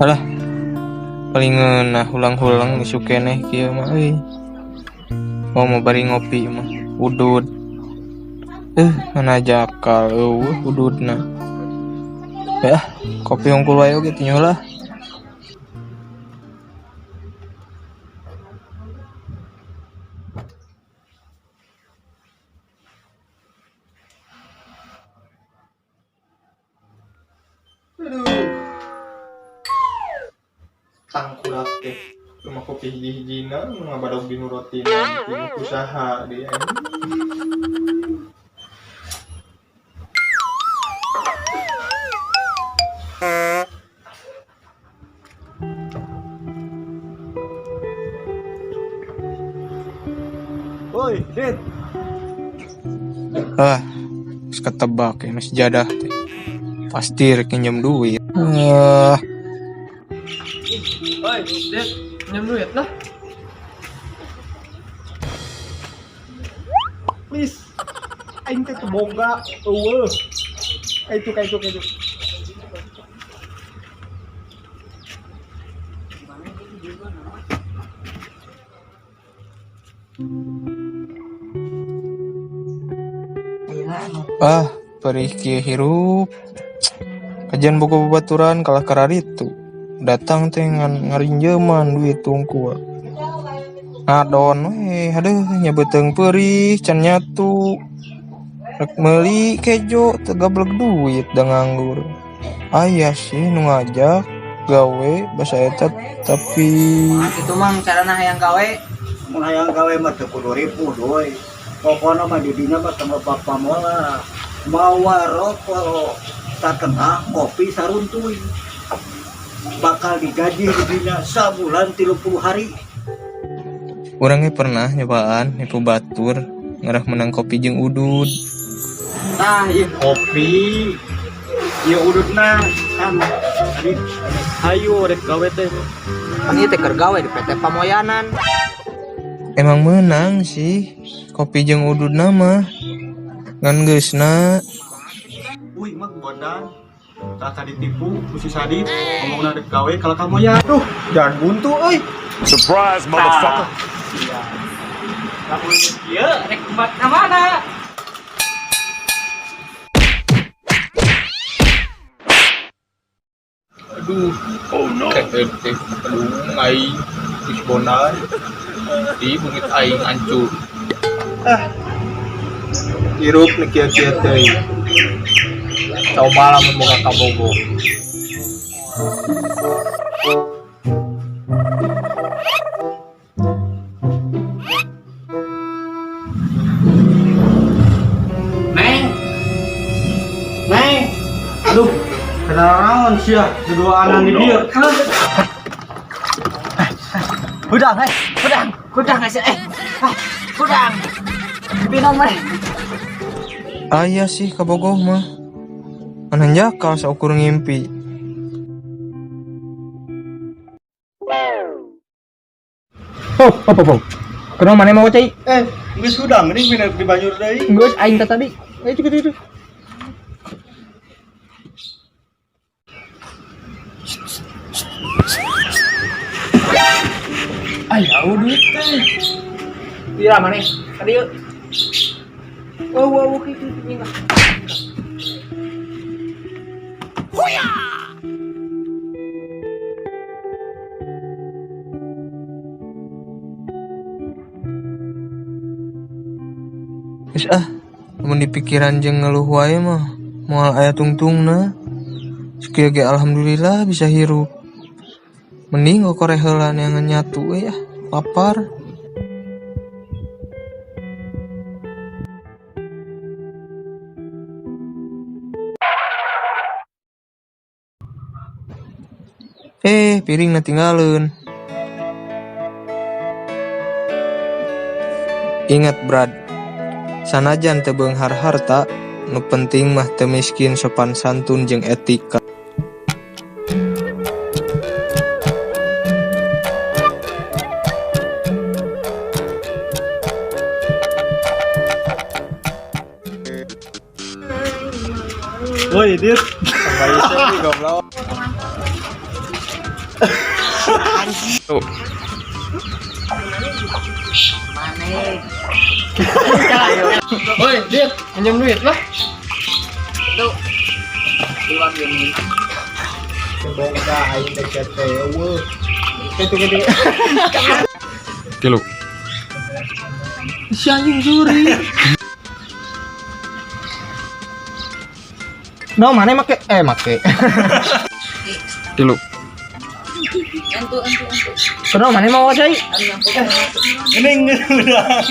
Alah, paling ngeunah hulang-hulang isuk keneh kieu mah euy. Oh, mau bari ngopi mah udud. Mana jakal eueuh ududna. Ya, kopi hungkul wae oge tinyoh lah. Aduh. Tangkurak teh. Rumah kopi hiji-hijina nu ngabadog dinu rotina tinu usaha deui anjing. Woi, Dit. Ah, geus ketebak ya mas jadah teh. Pasti rek nginjem duit. Ah. Woi, Dit, nginjem duit lah. Please. Aing teh teu boga eueuh. Ka itu, ka itu. Ah, perih kieu hirup. Kajian boga babaturan kalah kararitu. Datang teh ngan ngarinjeuman duit tungkul. Ngadon we, aduh nya beuteung peurih can nyatu. Rek meuli kejo teu gablek duit da nganggur. Aya sih nu ngajak gawe basa eta tapi Kitu mang carana hayang gawe. Mun hayang gawe mah teu kudu ripuh doi. Pokona mah di dinya mah teu papamola. Mawa rokok satengah kopi saruntuy. Bakal digaji di dinya sabulan 30 hari. Urang ge pernah nyobaan nipu batur ngarah menang kopi jeung udud. Tah, ieu kopi. Ieu ududna kan tadi hayu rek gawe teh. Pan ieu teh keur gawe di PT Pamoyanan. Emang menang sih kopi jeung ududna mah. Ngan geusna. Uy, mah bondan. Kakak ditipu ku si Sadit, ngomongna rek gawe kalah ka moyan. Duh, jangan buntu euy. Surprise, motherfucker. Iya. Lamun ieu rek tempat ka mana? Aduh. Oh no. Teh aduh aing geus bondan. Di bungit aing hancur. Ah. Hirup nu kieu-kieu teuing. Coba lamun boga kabogo. Neng. Neng. Aduh, kenal naon sia duduaanan di dieu. Hudang, hudang, hudang aja, hudang. Pipinong mah. Aya sih kabogoh mah. Ngan hanjakal saukur ngimpi. Oh, oh, oh, oh. Kunaon maneh mawa cai? Geus hudang geuning pindah di banjur deui. Geus aing teh tadi. Cukup, cukup, cukup. Ay, au duit teh. Pira maneh? Tadi yuk. Oh, wow, wow, kitu, kitu, kitu. Geus ah, mun dipikiran jeung ngeluh wae mah moal aya tungtungna. Sakieu ge alhamdulillah bisa hirup. Mending ngokore heula neangan nyatu we ah, lapar. Piringna tinggalin. Ingat Brad, sanajan teu beunghar harta, nu penting mah teu miskin sopan santun jeung etika. Woi, Dit. Tambah isi, goblok. Tuh. Maneh. Woi, Dit, minjem duit lah. Tuh. Iwan gini. Bongka aing teh teh eueuh. Kitu kitu. 3. Si anjing suri. No, mana make make. 3. Entu entu entu. Kuno mana mau cai? Anu nyampe. Ini udah.